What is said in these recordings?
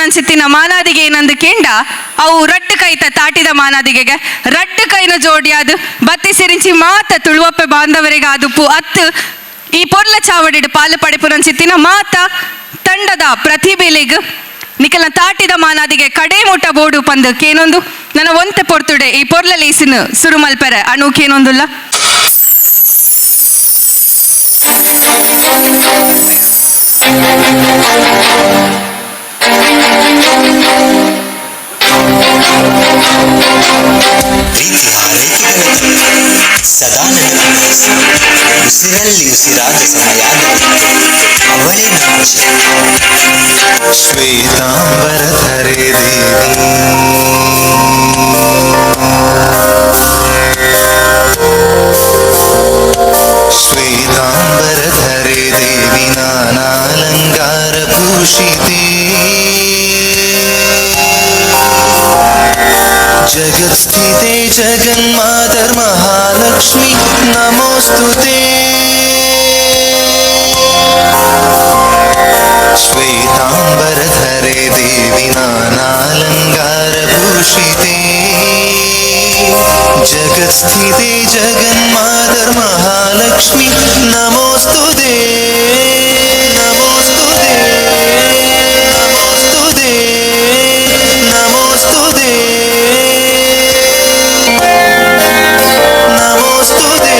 ಪಡೆಪುನಂಚಿತ್ತಿನ ಮಾನಾದಿಗೆ ಏನಂದು ಕೇಂಡ ಅವು ರಡ್ಡು ಕೈತ ತಾಟಿದ ಮಾನಾದಿಗೆಗೆ ರಡ್ಡು ಕೈನ ಜೋಡಿಯಾದು ಬತ್ತಿ ಸಿರಿಂಚಿ ಮಾತ ತುಳುವಪ್ಪೆ ಬಾಂಧವರಿಗೆ ಆದುಪ್ಪು ಅತ್ತು ಈ ಪೊರ್ಲ ಚಾವಡಿಡು ಪಾಲು ಪಡೆಪುನಂಚಿತ್ತಿನ ಮಾತ ತಂಡದ ಪ್ರತಿಭೆಲೆಗ್ ನಿಕಲ ತಾಟಿದ ಮಾನಾದಿಗೆ ಕಡೆ ಮುಟ್ಟ ಬೋಡು ಪಂದು ಕೇನೊಂದು ನನ್ನ ಒಂತೆ ಪೊರ್ತುಡೆ ಈ ಪೊರ್ಲ ಲೇಸಿನ ಸುರುಮಲ್ಪೆರೆ ಅಣು ಕೇನೊಂದುಲ್ಲ. ಪ್ರೀತಿ ಹಾರೈಕೆಗಳ ಸದಾ ನೆನಪಿನ ಉಸಿರಲ್ಲಿ ಉಸಿರಾದ ಸಮಯಾಗಲಿ ಅವಳೇ ನನ್ನ ಶಕ್ತಿ. ಶ್ವೇತಾಂಬರಧರೆ ದೇವಿ, ಶ್ವೇತಾಂಬರಧರೆ ದೇವಿ ನಾನಾಲಂಕಾರ ಭೂಷಿತೆ, ಜಗತ್ಸ್ಥಿತೆ ಜಗನ್ಮಾತರ್ಮಹಾಲಕ್ಷ್ಮಿ ನಮೋಸ್ತುತೇ. ಶ್ವೇತಾಂಬರಧರೆ ದೇವಿ ನಾನಾಲಂಕಾರ ಭೂಷಿತೆ, ಜಗತ್ಸ್ಥಿತೆ ಜಗನ್ಮಾತರ್ಮಹಾಲಕ್ಷ್ಮಿ ನಮೋಸ್ತುತೇ. ನಮೋಸ್ತುತೇ ನಮೋಸ್ತುತೇ ನಮೋಸ್ತುತೇ ನಮೋಸ್ತುತೇ.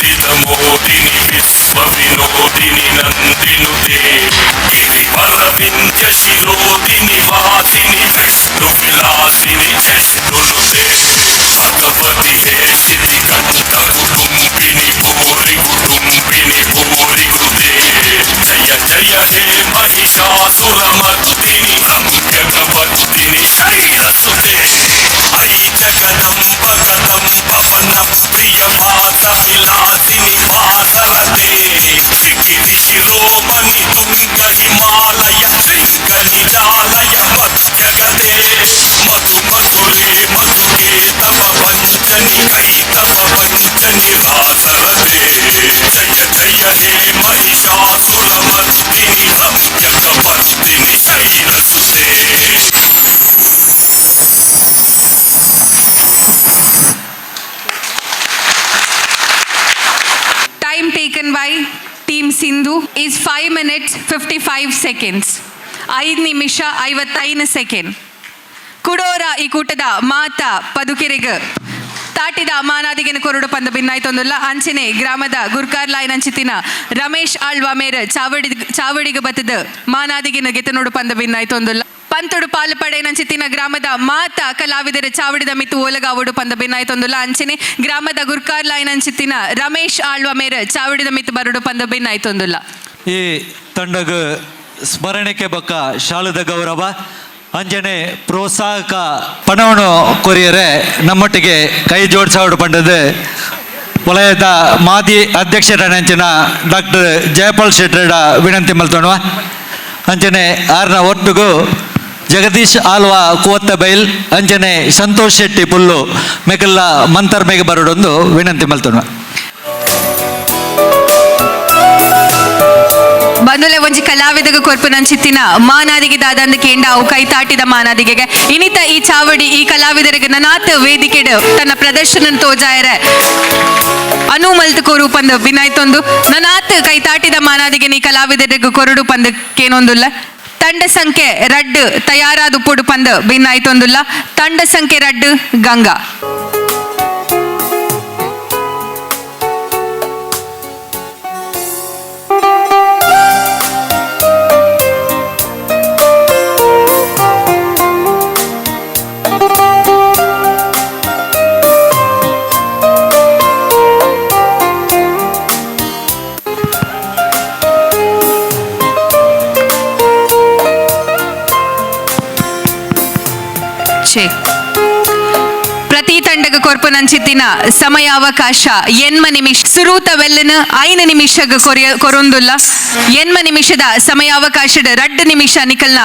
నందిత మోదిని విశ్వ వినోదిని నందినుతే గిరివర వింధ్య శిరోదిని వాసిని విష్ణు విలాసిని జిష్ణునుతే భగవతి హేషితి కంఠ కుటుంబిని భూరి కుటుంబిని భూరి కృతే జయ జయ హే మహిషాసురమర్దిని రమ్యకవర్దిని శైలసుతే I Jagadamba కదంబ వన ప్రియ వాస విలాసిని వాసరతే త్రిగిరి శిరోమణి తుంగ హిమాలయ శృంగ నిజాలయ మధ్యగతే మధు మధురే మధుకే తవ వంచని కైతవ వంచని రాసరతే జయ జయ హే Mahishasuramardini రమ్యకవర్దిని శైలసుతే. Time taken by Team Sindhu is 5 minutes 55 seconds. 5 ನಿಮಿಷ 55 ಸೆಕೆಂಡ್. ಕುಡೋರ ಈ ಕೂಟದ ಮಾತ ಪದುಕೆರೆಗ್ ತಾಟಿದ ಮಾನಾದಿಗೆನ ಕೊರಡು ಪಂದ ಭಿನ್ನಾಯ್ತೊಂದುಲ್ಲ. ಅಂಚನೆ ಗ್ರಾಮದ ಗುರ್ಕಾರ್ಲಾಯ್ ನಂಚಿತಿನ ರಮೇಶ್ ಆಳ್ವಾ ಮೇರ್ ಚಾವಡಿ ಚಾವಡಿಗೆ ಬತ್ತದ ಮಾನಾದಿಗೆನ ಗೆತನೋಡು ಪಂದ ಭಿನ್ನಾಯ್ತೊಂದುಲ್ಲ. ಪಂತೊಡು ಪಾಲು ಪಡೆಯನಂಚಿತಿನ ಗ್ರಾಮದ ಮಾತ ಕಲಾವಿದರ ಚಾವಡಿದ ಮಿತ್ತು ಓಲಗಾವಡು ಪಂದ ಭಿನ್ನಾಯ್ತೊಂದುಲ್ಲ. ಅಂಚನೆ ಗ್ರಾಮದ ಗುರ್ಕಾರ್ಲಾಯ್ ನಂಚಿತಿನ ರಮೇಶ್ ಆಳ್ವಾ ಮೇರ್ ಚಾವಡಿದ ಮಿತ್ತು ಬರಡು ಪಂದ ಭಿನ್ನಾಯ್ತೊಂದುಲ್ಲ. ಈ ತಂಡಗ ಸ್ಮರಣಿಕೆ ಬೊಕ್ಕ ಶಾಲದ ಗೌರವ ಅಂಜನೆ ಪ್ರೋತ್ಸಾಹಕ ಪಣವನ್ನು ಕೊರಿಯರೆ ನಮ್ಮೊಟ್ಟಿಗೆ ಕೈ ಜೋಡಿಸಾವಡು ಪಂಡದು ವಲಯದ ಮಾಜಿ ಅಧ್ಯಕ್ಷರ ಅಂಚಿನ ಡಾಕ್ಟರ್ ಜಯಪಾಲ್ ಶೆಟ್ಟರ ವಿನಂತಿ ಮಲ್ತೊಣುವ. ಅಂಚನೆ ಆರ್ನ ಒಟ್ಟುಗು ಜಗದೀಶ್ ಆಲ್ವಾ ಕುವತ್ತ ಬೈಲ್ ಅಂಚನೆ ಸಂತೋಷ್ ಶೆಟ್ಟಿ ಪುಲ್ಲು ಮೆಕಲ್ಲ ಮಂತರ್ ಮೇಗೆ ಬರಡೊಂದು ವಿನಂತಿ ಮಲ್ತೊಣುವ. ಬಂದುಲೆ ಒಂಜಿ ಕಲಾವಿದಗ ಕೊರ್ಪುನಂಚಿತ್ತಿನ ಮಾನಾದಿಗೆ ದಾದಂದ ಕೇಂಡ ಅವು ಕೈತಾಟಿದ ಮಾನಾದಿಗೆ ಇನಿತ ಈ ಚಾವಡಿ ಈ ಕಲಾವಿದರಿಗೆ ನನಾತ್ ವೇದಿಕೆಡ್ ತನ್ನ ಪ್ರದರ್ಶನ ತೋಜಾಯರೆ ಅನು ಮಲ್ತ್ ಕೊರು ಪಂದ್ ಬಿನಾಯ್ತೊಂದು ನನಾತ್ ಕೈತಾಟಿದ ಮಾನಾದಿಗೆ ನೀ ಕಲಾವಿದರಿಗೆ ಕೊರಡು ಪಂದ್ ಕೇನೊಂದುಲ್ಲ. ತಂಡ ಸಂಖ್ಯೆ ರಡ್ಡು ತಯಾರಾದ ಉಪ್ಪುಡು ಪಂದ್ ಭಿನ್ನಾಯ್ತೊಂದುಲ್ಲ. ತಂಡ ಸಂಖ್ಯೆ ರಡ್ಡು ಗಂಗಾ. ಛೇ ಪ್ರತಿ ತಂಡಗ ಕೊರ್ಪುನಂಚಿತ್ತಿನ ಸಮಯಾವಕಾಶ ಎನ್ಮ ನಿಮಿಷ. ಸುರೂತ ವೆಲ್ಲನ ಐನ ನಿಮಿಷಗ ಕೊರಿಯ ಕೊರೊಂದುಲ್ಲ. ಎನ್ಮ ನಿಮಿಷದ ಸಮಯಾವಕಾಶದ ರಡ್ಡು ನಿಮಿಷ ನಿಕಲ್ನ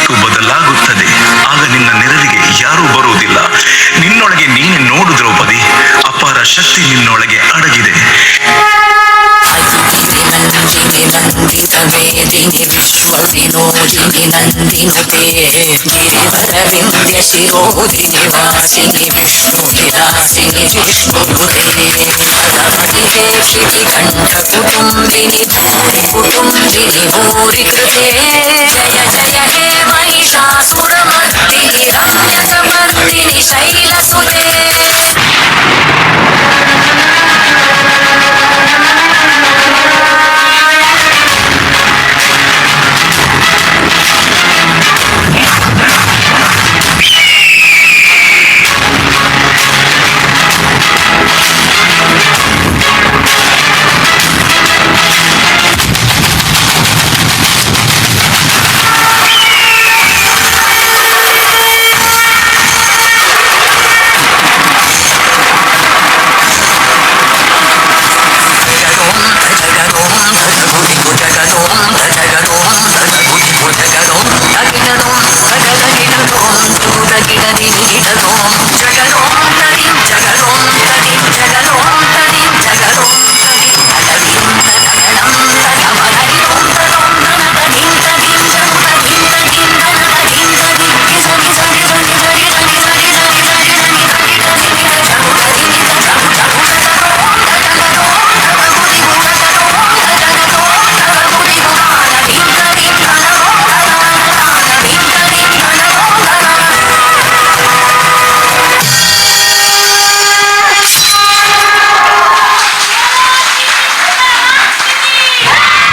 ದಿಕ್ಕು ಬದಲಾಗುತ್ತದೆ. ಆಗ ನಿನ್ನ ನೆರವಿಗೆ ಯಾರೂ ಬರುವುದಿಲ್ಲ. ನಿನ್ನೊಳಗೆ ನೀನೆ ನೋಡು ದ್ರೌಪದಿ, ಅಪಾರ ಶಕ್ತಿ ನಿನ್ನೊಳಗೆ ಅಡಗಿದೆ. ನಂದಿತ ವೇದಿನಿ ವಿಶ್ವ ವಿನೋದಿನಿ ನಂದಿನುತೆ ಗಿರಿವರ ವಿಂಧ್ಯ ಶಿರೋದಿನಿ ವಾಸಿನಿ ವಿಷ್ಣು ವಿಲಾಸಿನಿ ವಿಷ್ಣುನುತೆ ಶಿಖಿ ಕಂಠ ಕುಟುಂಬಿನಿ ಭೂರಿ ಕುಟುಂಬಿನಿ ಭೂರಿ ಕೃತೆ ಜಯ ಜಯ ಹೇ ಮಹಿಷಾಸುರಮರ್ದಿನಿ ರಮ್ಯಕಮರ್ದಿನಿ ಶೈಲಸುತೆ.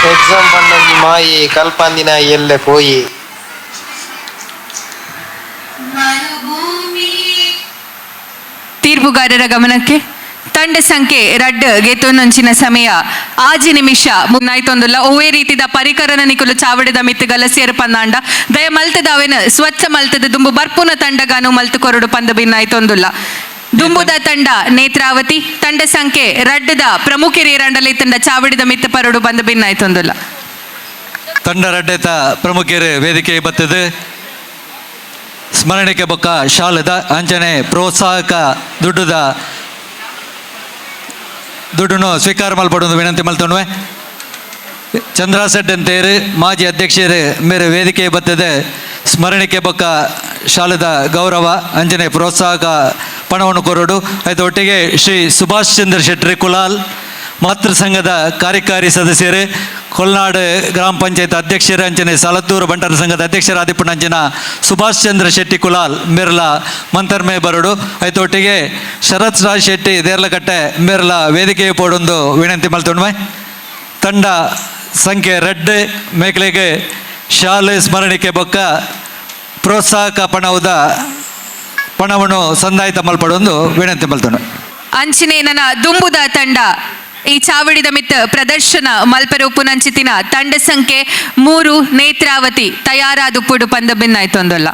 ಎಕ್ಸಾಮ್ ಪಣ್ಣೊಂಜಿ ಮಾಯಿ ಕಲ್ಪಂದಿನ ಎಲ್ಲೆ ಪೋಯಿ. ತೀರ್ಪುಗಾರರ ಗಮನಕ್ಕೆ ತಂಡ ಸಂಖ್ಯೆ ರಡ್ಡ್ ಗೆತೊನ್ನೊಂಚಿನ ಸಮಯ ಆಜಿ ನಿಮಿಷ ಮುನ್ನಾಯ್ತೊಂದುಲ್ಲ. ಒವ್ವೇ ರೀತಿದ ಪರಿಕರನ ನಿಕುಲು ಚಾವಡಿದ ಮಿತ್ತು ಗಲಸಿಯರ್ ಪಂದಾಂಡ ದಯ ಮಲ್ತದ ಅವೆನ ಸ್ವಚ್ಛ ಮಲ್ತದ ದುಂಬು ಬರ್ಪುನ ತಂಡಗಾನು ಮಲ್ತು ಕೊರಡು ಪಂದ ಭಿನ್ನಾಯ್ತೊಂದುಲ್ಲ. ದುಂಬುದ ತಂಡ ನೇತ್ರಾವತಿ ತಂಡ ಸಂಖ್ಯೆ ರಡ್ಡದ ಪ್ರಮುಖ ತಂಡ ಚಾವಡಿದ ಮಿತ್ತ ಪರಡು ಬಂದ ಭಿನ್ನಾಯ್ತೊಂದುಲ್ಲ. ತಂಡ ರಡ್ಡೆತ ಪ್ರಮುಖರು ವೇದಿಕೆ ಬತ್ತದು ಸ್ಮರಣಿಕೆ ಬೊಕ್ಕ ಶಾಲದ ಅಂಚನೆ ಪ್ರೋತ್ಸಾಹಕ ದುಡ್ಡುದ ದುಡ್ಡನ್ನು ಸ್ವೀಕಾರ ಮಲ್ಪಡೊಂದು ವಿನಂತಿ ಮಲ್ತೊಂಡುವೆ. ಚಂದ್ರ ಸೆಡ್ ಅಂತೇರು ಮಾಜಿ ಅಧ್ಯಕ್ಷರು ಮೇರೆ ವೇದಿಕೆ ಬತ್ತದೆ ಸ್ಮರಣಿಕೆ ಬೊಕ್ಕ ಶಾಲದ ಗೌರವ ಅಂಜನೆ ಪ್ರೋತ್ಸಾಹಕ ಪಣವನ್ನು ಕೊರಡು. ಆಯ್ತು ಒಟ್ಟಿಗೆ ಶ್ರೀ ಸುಭಾಷ್ ಚಂದ್ರ ಶೆಟ್ಟಿ ಕುಲಾಲ್ ಮಾತೃ ಸಂಘದ ಕಾರ್ಯಕಾರಿ ಸದಸ್ಯರು, ಕೊಲ್ನಾಡು ಗ್ರಾಮ ಪಂಚಾಯತ್ ಅಧ್ಯಕ್ಷರು ಅಂಚನೆ ಸಾಲತ್ತೂರು ಬಂಟರ ಸಂಘದ ಅಧ್ಯಕ್ಷರಾದಿಪ್ಪನಂಚಿನ ಸುಭಾಷ್ ಚಂದ್ರ ಶೆಟ್ಟಿ ಕುಲಾಲ್ ಮಿರ್ಲಾ ಮಂತರ್ಮೆ ಬರಡು. ಆಯ್ತು ಒಟ್ಟಿಗೆ ಶರತ್ ರಾಜ್ ಶೆಟ್ಟಿ ದೇರ್ಲಕಟ್ಟೆ ಮಿರ್ಲಾ ವೇದಿಕೆ ಪೋಡೊಂದು ವಿನಂತಿ ಮಲ್ತೊಂಡ್ಮೆ. ತಂಡ ಸಂಖ್ಯೆ ರೆಡ್ ಮೇಕಲೆಗೆ ಶಾಲೆ ಸ್ಮರಣಿಕೆ ಬೊಕ್ಕ ಪ್ರೋತ್ಸಾಹಕ ಪಣವುದ ಪಣವನ್ನು ಸಂದಾಯಿತ ಮಲ್ಪಡೊಂದು ವಿನಂತಿ ಮಲ್ತೊಂಡು. ಅಂಚಿನೆ ನನ್ನ ದುಂಬುದ ತಂಡ ಈ ಚಾವಡಿದ ಮಿತ್ತ ಪ್ರದರ್ಶನ ಮಲ್ಪೆರೂಪುನಂಚಿತಿನ ತಂಡ ಸಂಖ್ಯೆ 3 ನೇತ್ರಾವತಿ ತಯಾರಾದುಪ್ಪುಡು ಪಂದ ಭಿನ್ನಾಯ್ತೊಂದಲ್ಲ.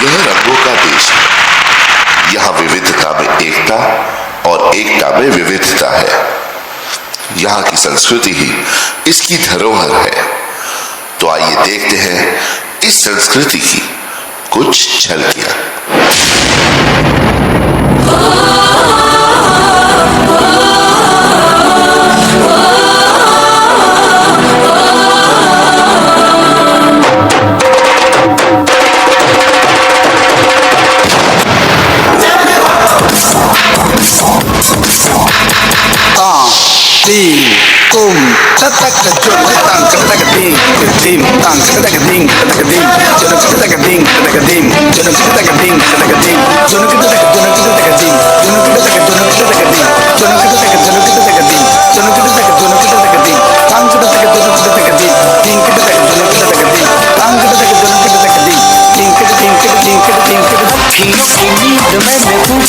यह रंगों का देश है। यहाँ विविधता में एकता और एकता में विविधता है। यहाँ की संस्कृति ही इसकी धरोहर है। तो आइए देखते हैं इस संस्कृति की कुछ झलकियां।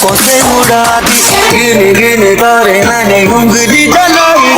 आंखों से उड़ा दी। गिनी गिनी तारे मैंने उंगली जलाई।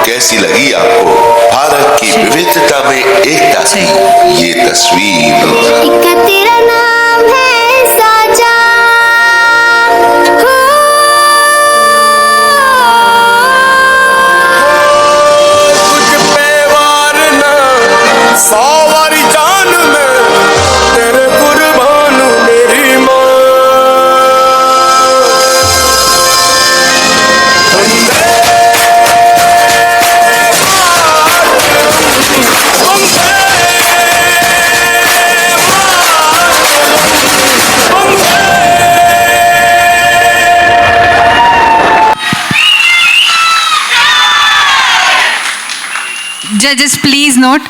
कैसी लगी आपको भारत की विविधता में एकता की ये तस्वीर? एक तेरा नाम है साजा, तुझ पे वार ना सौ वारी जान में तेरे कुर्बान मेरी मां। Judges please note,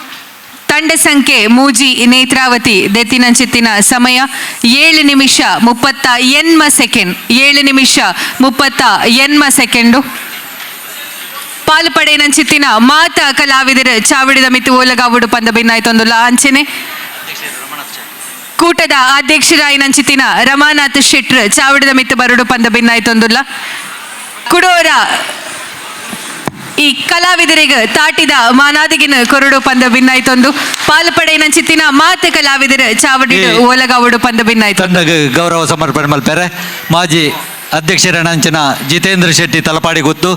ತಂಡ ಸಂಖ್ಯೆ ಮೂಜಿ ನೇತ್ರಾವತಿ ದೆತ್ತಿನಂಚಿತ್ತಿನ ಸಮಯ 7 ನಿಮಿಷ 38 ಸೆಕೆಂಡ್, 7 ನಿಮಿಷ 38 ಸೆಕೆಂಡು. ಪಾಲು ಪಡೆಯಿನಂಚಿತ್ತಿನ ಮಾತ ಕಲಾವಿದರು ಚಾವಡಿದ ಮಿತ್ತು ಓಲಗಾವುಡು ಪಂದ ಭಿನ್ನಾಯ್ತೊಂದುಲ್ಲ. ಅಂಚನೆ ಕೂಟದ ಅಧ್ಯಕ್ಷರಾಯಿನಂಚಿತ್ತಿನ ರಮಾನಾಥ್ ಶೆಟ್ರ್ ಚಾವಡಿದ ಮಿತ್ತು ಬರುಡು ಪಂದ ಭಿನ್ನಾಯ್ತೊಂದುಲ್ಲ. ಕುಡೋರ ಈ ಕಲಾವಿದರಿಗೆ ತಾಟಿದ ಮಾನಾದಿಗಿನ ಕೊರಡು ಪಂದ ಭಿನ್ನಾಯ್ತೊಂದು ಪಾಲು ಪಡೆಯಿನಂಚಿತ್ತಿನ ಮಾತ ಕಲಾವಿದರು ಚಾವಡಿ ಓಲಗಾವುಡು ಪಂದ ಭಿನ್ನಾಯ್ತು. ತಂಡಗ್ ಗೌರವ ಸಮರ್ಪಣೆ ಮಲ್ಪೆರೆ ಮಾಜಿ ಅಧ್ಯಕ್ಷರ ಅಂಚನ ಜಿತೇಂದ್ರ ಶೆಟ್ಟಿ ತಲಪಾಡಿ ಗುತ್ತು,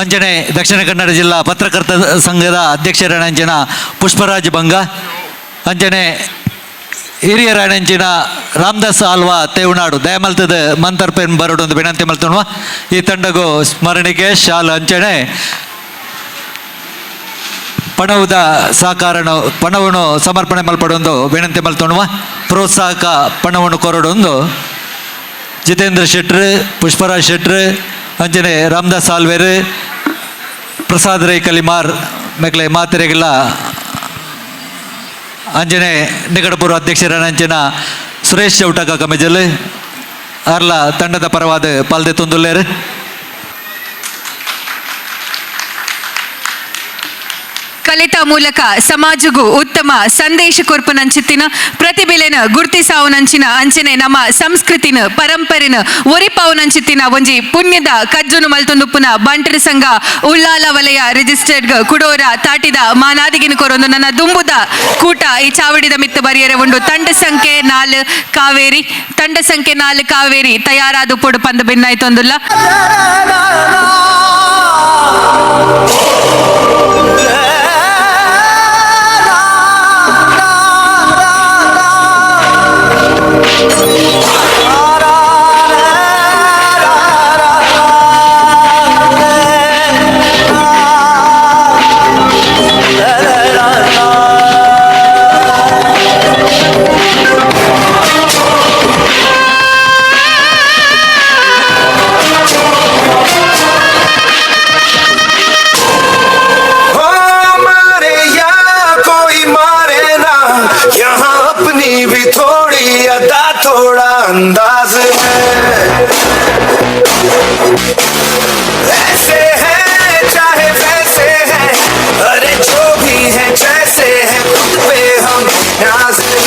ಅಂಚನೆ ದಕ್ಷಿಣ ಕನ್ನಡ ಜಿಲ್ಲಾ ಪತ್ರಕರ್ತ ಸಂಘದ ಅಧ್ಯಕ್ಷರ ಅಂಚನ ಪುಷ್ಪರಾಜ್ ಬಂಗ, ಅಂಚನೆ ಹಿರಿಯರ ಅಂಚಿನ ರಾಮದಾಸ್ ಆಲ್ವಾ ತೇವನಾಡು ದಯಮಲ್ತದ ಮಂತರ್ಪೆನ್ ಬರೋಡೊಂದು ವಿನಂತಿ ಮಲ್ತುಣುವ. ಈ ತಂಡಗು ಸ್ಮರಣಿಕೆ ಶಾಲ್ ಅಂಚನೆ ಪಣವುದ ಸಹಕಾರನು ಪಣವನ್ನು ಸಮರ್ಪಣೆ ಮಲ್ಪಡೊಂದು ವಿನಂತಿ ಮಲ್ತುಣುವ. ಪ್ರೋತ್ಸಾಹಕ ಪಣವನ್ನು ಕೊರಡೊಂದು ಜಿತೇಂದ್ರ ಶೆಟ್ರು, ಪುಷ್ಪರಾಜ್ ಶೆಟ್ರು, ಅಂಚನೆ ರಾಮದಾಸ್ ಆಲ್ವೇರು, ಪ್ರಸಾದ್ ರೈ ಕಲಿಮಾರ್ ಮೆಕ್ಲೆ ಮಾತೆರೆಗೆಲ್ಲ, ಅಂಜನೆ ನಿಗಡಪುರ ಅಧ್ಯಕ್ಷರ ಅಂಚಿನ ಸುರೇಶ್ ಚೌಟಕ ಕಮೆಜಲ್ ಅರ್ಲ ತಂಡದ ಪರವಾದ ಪಾಲ್ದೆ ತುಂದುಲ್ಲೇರು. ಕಲಿತ ಮೂಲಕ ಸಮಾಜಗೂ ಉತ್ತಮ ಸಂದೇಶ ಕೊರ್ಪುನಂಚಿತ್ತಿನ ಪ್ರತಿಭೆಲೆನ ಗುರ್ತಿಸಾವುನಂಚಿನ ಅಂಚನೆ ನಮ್ಮ ಸಂಸ್ಕೃತಿನ ಪರಂಪರೆನ ಒರಿಪಾವುನಂಚಿತ್ತಿನ ಒಂಜಿ ಪುಣ್ಯದ ಕಜ್ಜುನು ಮಲ್ತೊಂದುಪ್ಪುನ ಬಂಟರ ಸಂಘ ಉಳ್ಳಾಲ ವಲಯ ರಿಜಿಸ್ಟರ್ಡ್ ಕುಡೋರ ತಾಟಿದ ಮಾನಾದಿಗಿನ ಕೊರೊಂದು ನನ್ನ ದುಂಬುದ ಕೂಟ ಈ ಚಾವಡಿದ ಮಿತ್ತ ಬರಿಯರೆ ಉಂಡು. ತಂಡ ಸಂಖ್ಯೆ 4 ಕಾವೇರಿ, ತಂಡ ಸಂಖ್ಯೆ 4 ಕಾವೇರಿ ತಯಾರಾದ ಪೊಡು ಪಂದ ಭಿನ್ನಾಯ್ತೊಂದುಲ್ಲ. हो मारे या कोई मारे ना, यहाँ अपनी भी थोड़ी अदा थोड़ा अंदाज है। ऐसे है चाहे वैसे है, अरे जो भी है जैसे है, खुद पे हम नाज है।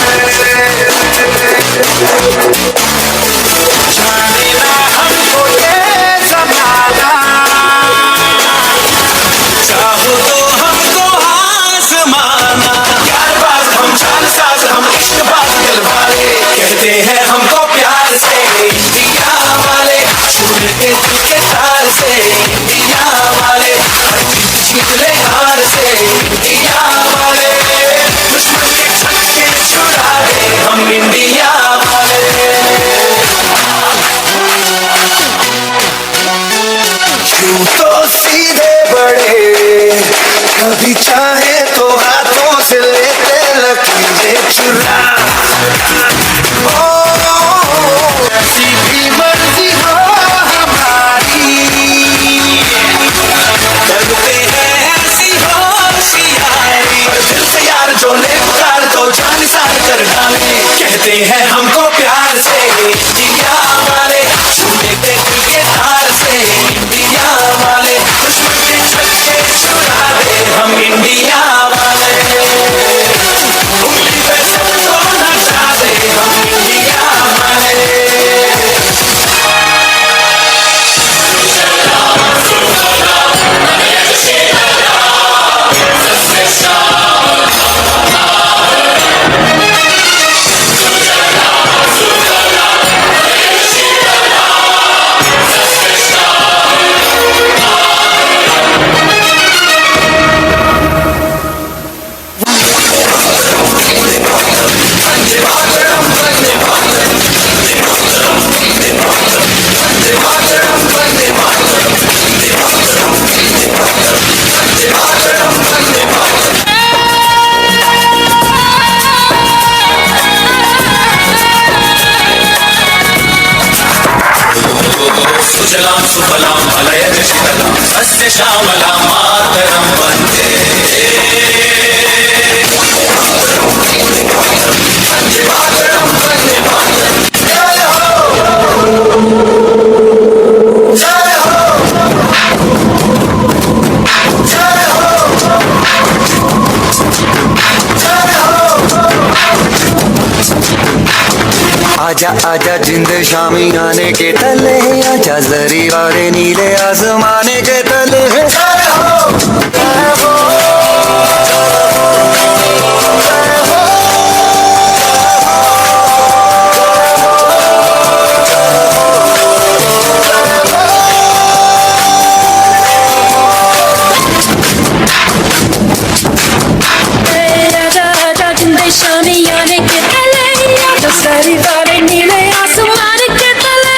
जाने ना हमको ये जमाना, चाहो तो हमको आजमाना। यार बाज हम चाल साज हम इश्क बाज दिल वाले, कहते हैं हमको प्यार से इंडिया वाले, छू लेते दिल के तार से इंडिया वाले, हर जीत जीत ले हार से इंडिया वाले, दुश्मन के छक्के छुड़ा दे हम इंडिया वाले। यूं तो सीधे बढ़े, कभी चाहे तो हाथों से लेते लकीरें चुरा। ओ, ऐसी भी मर्जी हो हमारी, करते हैं ऐसी होशियारी, पर दिल से यार जो ले पुकार तो जान सार कर डाले, कहते हैं हमको प्यार से इंडिया वाले, छू लेते दिल के तार से इंडिया वाले, दुश्मन के छक्के छुड़ा दे हम इंडिया वाले, उंगली पे सबको नचा दे हम इंडिया वाले। सुजलां सुफलां मलयज शीतलां सस्य श्यामलां मातरं वन्दे। जय हो, जय हो। आजा आजा जिंद शामी आने के तले, आजा जरी वाले नीले आसमाने के तले। जय हो जय हो जय हो। आजा आजा जिंद शामी आने के तले, आजा सारी वाले नीले आसमान के तले।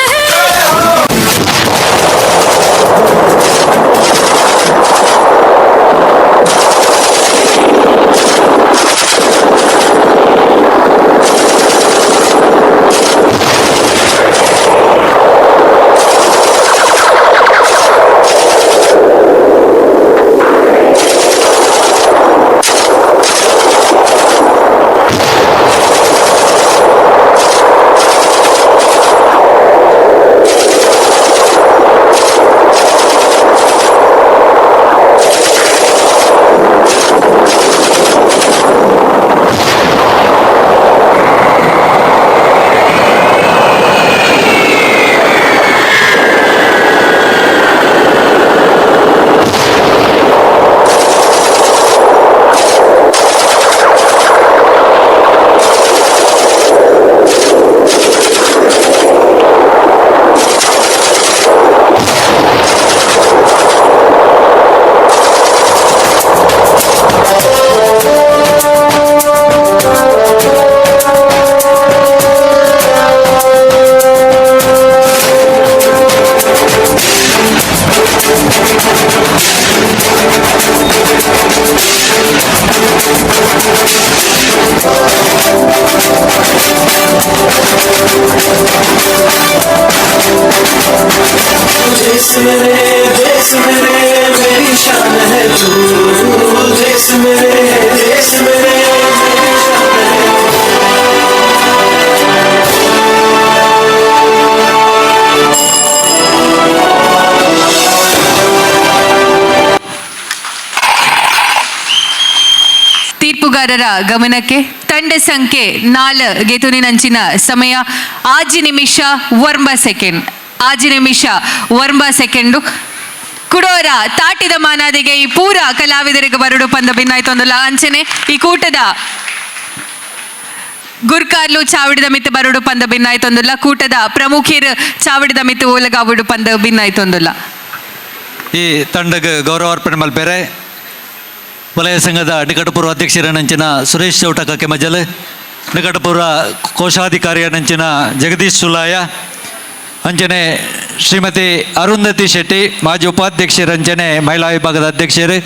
देश मेरे देश मेरे मेरी शान है तू, देश मेरे देश मेरे मेरी शान है। ತೀರ್ಪುಗಾರರ ಗಮನಕ್ಕೆ ತಂಡ ಸಂಖ್ಯೆ 4 ಗೆತುನಿನಂಚಿನ ಸಮಯ 6 ನಿಮಿಷ 9 ಸೆಕೆಂಡ್, 6 ನಿಮಿಷ 9 ಸೆಕೆಂಡು. ಕುಡೋರ ತಾಟಿದ ಮಾನಾದಿಗೆ ಈ ಪೂರ ಕಲಾವಿದರಿಗೆ ಬರಡು ಪಂದ ಭಿನ್ನಾಯ್ತೊಂದುಲ್ಲ. ಅಂಚನೆ ಈ ಕೂಟದ ಗುರ್ಕಾರ್ಲು ಚಾವಡಿದ ಮಿತ್ತು ಬರಡು ಪಂದ ಭಿನ್ನಾಯ್ತೊಂದುಲ್ಲ. ಕೂಟದ ಪ್ರಮುಖರು ಚಾವಡಿದ ಮಿತ್ತು ಓಲಗಾವುಡು ಪಂದ ಭಿನ್ನಾಯ್ತೊಂದುಲ್ಲ. ಈ ತಂಡಕ್ಕೆ ಗೌರವಾರ್ಪಣೆ ಮಲ್ಪೆರೆ ವಲಯ ಸಂಘದ ನಿಕಟಪೂರ್ವ ಅಧ್ಯಕ್ಷರ ನಂಚಿನ ಸುರೇಶ್ ಚೌಟಕ ಕೆಮಜಲ್, ನಿಕಟಪೂರ್ವ ಕೋಶಾಧಿಕಾರಿಯ ನಂಚಿನ ಜಗದೀಶ್ ಸುಲಾಯ, ಅಂಚನೆ ಶ್ರೀಮತಿ ಅರುಂಧತಿ ಶೆಟ್ಟಿ ಮಾಜಿ ಉಪಾಧ್ಯಕ್ಷರ ಅಂಚನೆ ಮಹಿಳಾ ವಿಭಾಗದ ಅಧ್ಯಕ್ಷರು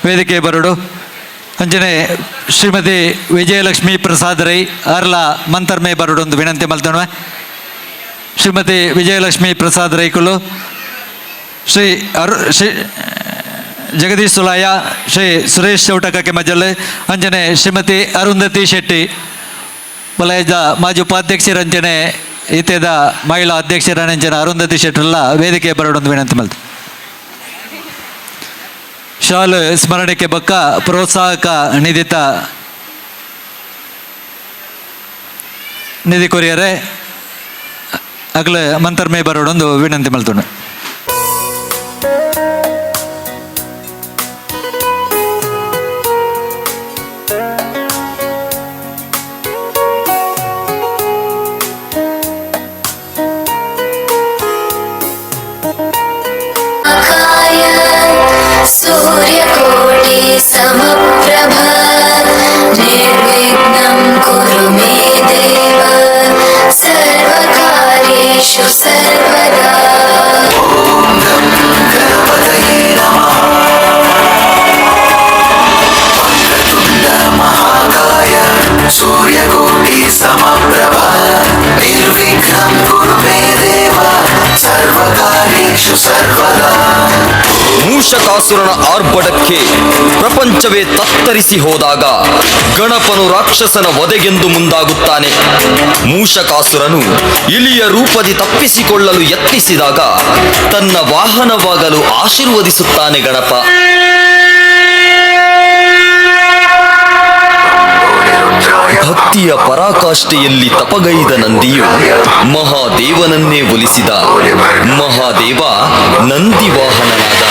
ವೇದಿಕೆ ಬರಡು, ಅಂಚನೆ ಶ್ರೀಮತಿ ವಿಜಯಲಕ್ಷ್ಮಿ ಪ್ರಸಾದ್ ರೈ ಅರ್ಲ ಮಂತರ್ಮೆ ಬರಡು ಒಂದು ವಿನಂತಿ ಮಲ್ತಣವೆ. ಶ್ರೀಮತಿ ವಿಜಯಲಕ್ಷ್ಮಿ ಪ್ರಸಾದ್ ರೈಕುಲು, ಶ್ರೀ ಶ್ರೀ ಜಗದೀಶ್ ಸುಲಾಯ, ಶ್ರೀ ಸುರೇಶ್ ಚೌಟಕ ಕೆಮಜಲ್, ಅಂಜನೆ ಶ್ರೀಮತಿ ಅರುಂಧತಿ ಶೆಟ್ಟಿ ವಲಯದ ಮಾಜಿ ಉಪಾಧ್ಯಕ್ಷರ ಅಂಚನೆ ಈತೆದ ಮಹಿಳಾ ಅಧ್ಯಕ್ಷರ ಅಂಚನೆ ಅರುಂಧತಿ ಶೆಟ್ಟರೆಲ್ಲ ವೇದಿಕೆ ಬರೋಡೊಂದು ವಿನಂತಿ ಮಲ್ತು. ಶಾಲು ಸ್ಮರಣಕ್ಕೆ ಬಕ್ಕ ಪ್ರೋತ್ಸಾಹಕ ನಿಧಿತ ನಿಧಿ ಕೊರಿಯರೆ ಅಗಲ ಮಂತರ್ಮೆ ಬರೋಡೊಂದು ವಿನಂತಿ ಮಲ್ತುಂಡು. सूर्यकोटि समप्रभ निर्विघ्नं कुरु मे देव सर्वकार्येषु सर्वदा. ॐ गं गणपतये नमः. वक्रतुण्ड महाकाय सूर्यकोटि समप्रभ निर्विघ्नं कुरु मे देव सर्वकार्येषु सर्वदा. ಮೂಷಕಾಸುರನ ಆರ್ಭಟಕ್ಕೆ ಪ್ರಪಂಚವೇ ತತ್ತರಿಸಿ ಹೋದಾಗ ಗಣಪನು ರಾಕ್ಷಸನ ವಧೆಗೆಂದು ಮುಂದಾಗುತ್ತಾನೆ. ಮೂಷಕಾಸುರನು ಇಲಿಯ ರೂಪದಿ ತಪ್ಪಿಸಿಕೊಳ್ಳಲು ಯತ್ನಿಸಿದಾಗ ತನ್ನ ವಾಹನವಾಗಲು ಆಶೀರ್ವದಿಸುತ್ತಾನೆ ಗಣಪ. ಭಕ್ತಿ ಭಕ್ತಿಯ ಪರಾಕಾಷ್ಠೆಯಲ್ಲಿ ತಪಗೈದ ನಂದಿಯು ಮಹಾದೇವನನ್ನೇ ಒಲಿಸಿದ. ಮಹಾದೇವ ನಂದಿವಾಹನನಾದ.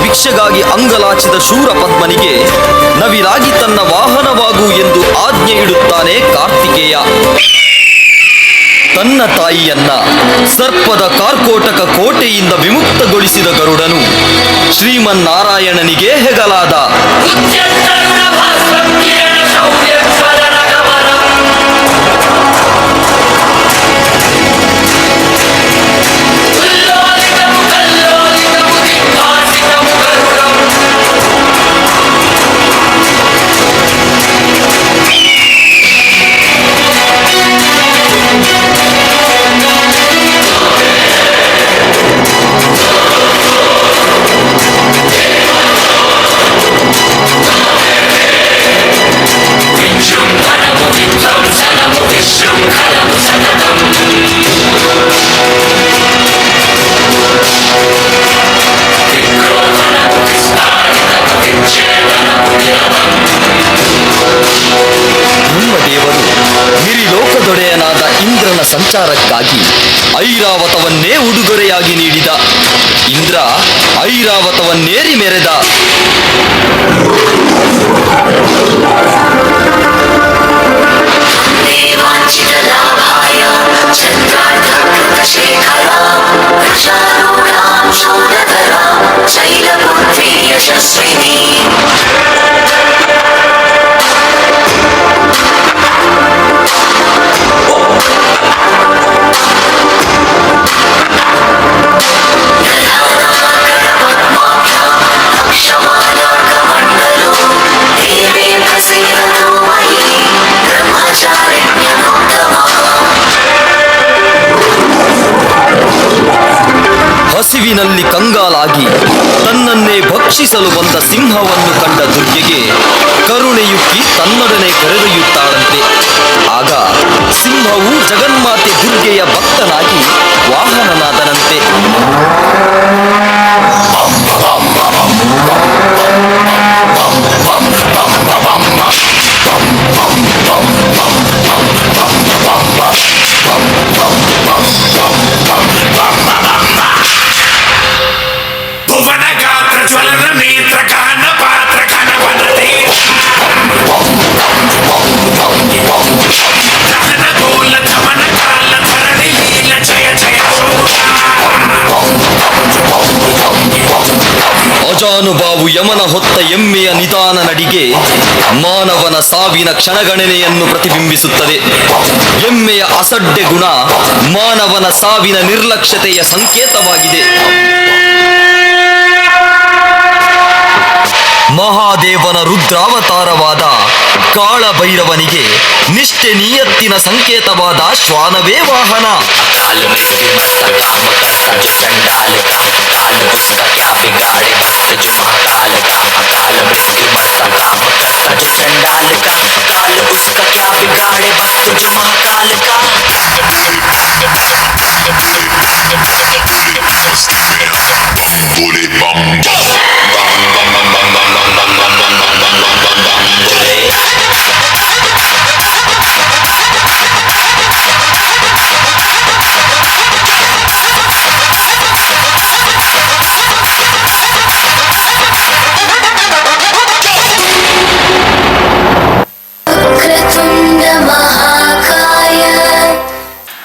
ಭಿಕ್ಷೆಗಾಗಿ ಅಂಗಲಾಚಿದ ಶೂರ ಪದ್ಮನಿಗೆ ನವಿರಾಗಿ ತನ್ನ ವಾಹನವಾಗು ಎಂದು ಆಜ್ಞೆ ಇಡುತ್ತಾನೆ ಕಾರ್ತಿಕೇಯ. ತನ್ನ ತಾಯಿಯನ್ನ ಸರ್ಪದ ಕಾರ್ಕೋಟಕ ಕೋಟೆಯಿಂದ ವಿಮುಕ್ತಗೊಳಿಸಿದ ಗರುಡನು ಶ್ರೀಮನ್ನಾರಾಯಣನಿಗೆ ಹೆಗಲಾದ. ಬ್ರಹ್ಮದೇವರು ಮಿರಿಲೋಕದೊಡೆಯನಾದ ಇಂದ್ರನ ಸಂಚಾರಕ್ಕಾಗಿ ಐರಾವತವನ್ನೇ ಉಡುಗೊರೆಯಾಗಿ ನೀಡಿದ. ಇಂದ್ರ ಐರಾವತವನ್ನೇರಿ ಮೆರೆದ. ಹಸಿವಿನಲ್ಲಿ ಕಂಗಾಲಾಗಿ ತನ್ನನ್ನೇ ಭಕ್ಷಿಸಲು ಬಂದ ಸಿಂಹವನ್ನು ಕಂಡ ದುರ್ಗೆಗೆ ಕರುಣೆಯುಕ್ಕಿ ತನ್ನೊಡನೆ ಕರೆದೊಯ್ಯುತ್ತಾಳಂತೆ. ಆಗ ಸಿಂಹವು ಜಗನ್ಮಾತೆ ದುರ್ಗೆಯ ಭಕ್ತನಾಗಿ ವಾಹನನಾದನಂತೆ. ಅಜಾನುಬಾವು ಯಮನ ಹೊತ್ತ ಎಮ್ಮೆಯ ನಿಧಾನ ನಡಿಗೆ ಮಾನವನ ಸಾವಿನ ಕ್ಷಣಗಣನೆಯನ್ನು ಪ್ರತಿಬಿಂಬಿಸುತ್ತದೆ. ಎಮ್ಮೆಯ ಅಸಡ್ಡೆ ಗುಣ ಮಾನವನ ಸಾವಿನ ನಿರ್ಲಕ್ಷ್ಯತೆಯ ಸಂಕೇತವಾಗಿದೆ. ಮಹಾದೇವನ ರುದ್ರಾವತಾರವಾದ ಕಾಳಭೈರವನಿಗೆ ನಿಷ್ಠೆ ನಿಯತ್ತಿನ ಸಂಕೇತವಾದ ಶ್ವಾನವೇ ವಾಹನ.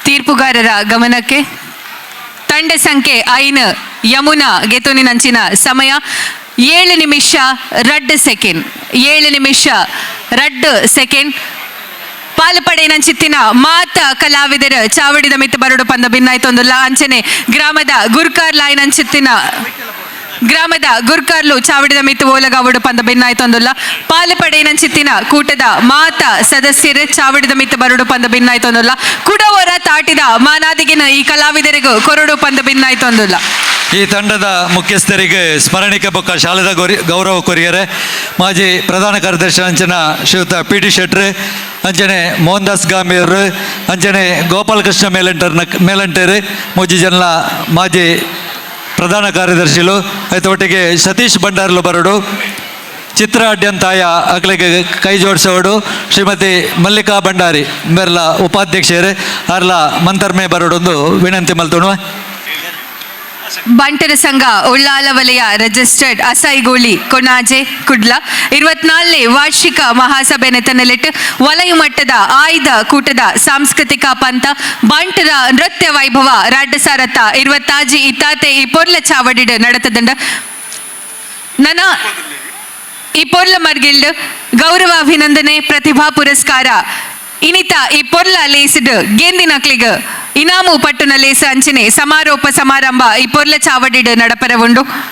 ತೀರ್ಪುಗಾರರ ಗಮನಕ್ಕೆ ತಂಡ ಸಂಖ್ಯೆ 5 ಯಮುನಾ ಗೆತೋನಿನಂಚಿನ ಸಮಯ 7 ನಿಮಿಷ 2 ಸೆಕೆಂಡ್. 7 ನಿಮಿಷ 2 ಸೆಕೆಂಡ್. ಪಾಲುಪಡೆಯಿನಂಚಿತ್ತಿನ ಮಾತ ಕಲಾವಿದರು ಚಾವಡಿದ ಮಿತ್ತ ಬರಡು ಪಂದ ಭಿನ್ನಾಯ್ತೊಂದುಲ್ಲ. ಅಂಚನೆ ಗ್ರಾಮದ ಗುರ್ಕಾರ್ ಲಾಯಿನಂಚಿತ್ತಿನ ಗ್ರಾಮದ ಗುರ್ಕಾರ್ಲು ಚಾವಡಿದ ಮಿತ್ತು ಓಲಗಾವಡು ಪಂದ ಭಿನ್ನಾಯ್ತೊಂದುಲ್ಲ. ಪಾಲುಪಡೆಯಿನಂಚಿತ್ತಿನ ಕೂಟದ ಮಾತ ಸದಸ್ಯರು ಚಾವಡಿದ ಮಿತ್ತ ಬರಡು ಪಂದ ಭಿನ್ನಾಯ್ತೊಂದುಲ್ಲ. ಕುಡವರ ತಾಟಿದ ಮಾನಾದಿಗಿನ ಈ ಕಲಾವಿದರಿಗೂ ಕೊರಡು ಪಂದ ಭಿನ್ನಾಯ್ತೊಂದುಲ್ಲ. ಈ ತಂಡದ ಮುಖ್ಯಸ್ಥರಿಗೆ ಸ್ಮರಣಿಕೆ ಬೊಕ್ಕ ಶಾಲೆದ ಗೌರವ ಕೊರಿಯರೆ ಮಾಜಿ ಪ್ರಧಾನ ಕಾರ್ಯದರ್ಶಿ ಅಂಚನ ಶ್ರೀಯುತ ಪಿ ಟಿ ಶೆಟ್ರು, ಅಂಚನೆ ಮೋಹನ್ ದಾಸ್ ಗಾಂಬಿಯವರು, ಅಂಚನೆ ಗೋಪಾಲಕೃಷ್ಣ ಮೇಲಂಟರ್ನ ಮೇಲಂಟೇರು ಮೂಜಿ ಜನ ಮಾಜಿ ಪ್ರಧಾನ ಕಾರ್ಯದರ್ಶಿಲು. ಆಯ್ತು, ಒಟ್ಟಿಗೆ ಸತೀಶ್ ಭಂಡಾರ್ಲು ಬರಡು. ಚಿತ್ರ ಅಡ್ಯಂತಾಯ ಅಕ್ಲೆಗ್ ಕೈ ಜೋಡಿಸೋಡು. ಶ್ರೀಮತಿ ಮಲ್ಲಿಕಾ ಭಂಡಾರಿ ಮೇರ್ಲ ಉಪಾಧ್ಯಕ್ಷರು, ಅರ್ಲ ಮಂತರ್ಮೆ ಬರಡೊಂದು ವಿನಂತಿ ಮಲ್ತೋಣ. ಬಂಟರ ಸಂಘ ಉಳ್ಳಾಲ ವಲಯ, ರಿಜಿಸ್ಟರ್ಡ್, ಅಸೈಗೋಳಿ, ಕೊನಾಜೆ, ಕುಡ್ಲ, 24ನೇ ವಾರ್ಷಿಕ ಮಹಾಸಭೆ ನೆತನೆಲೆಟ್ ವಲಯ ಮಟ್ಟದ ಆಯ್ದ ಕೂಟದ ಸಾಂಸ್ಕೃತಿಕ ಪಂಥ ಬಂಟರ ನೃತ್ಯ ವೈಭವ 2026 ಇತ್ತಾತೆ ಈ ಪೊರ್ಲ ಚಾವಡಿಡ್ ನಡತದಂಡ. ನನ್ನ ಈ ಪೊರ್ಲ ಮರ್ಗಿಲ್ಡ್ ಗೌರವ ಅಭಿನಂದನೆ, ಪ್ರತಿಭಾ ಪುರಸ್ಕಾರ, ಇನಿತ ಈ ಪೊರ್ಲ ಲೇಸ್ಡ್ ಗೇಂದಿನಕ್ಲಿಗ್ ಇನಾಮು ಪಟ್ಟುನ ಲೇಸ, ಅಂಚನೆ ಸಮಾರೋಪ ಸಮಾರಂಭ ಈ ಪೊರ್ಲ ಚಾವಡಿಡ್ ನಡಪರ ಉಂಡು.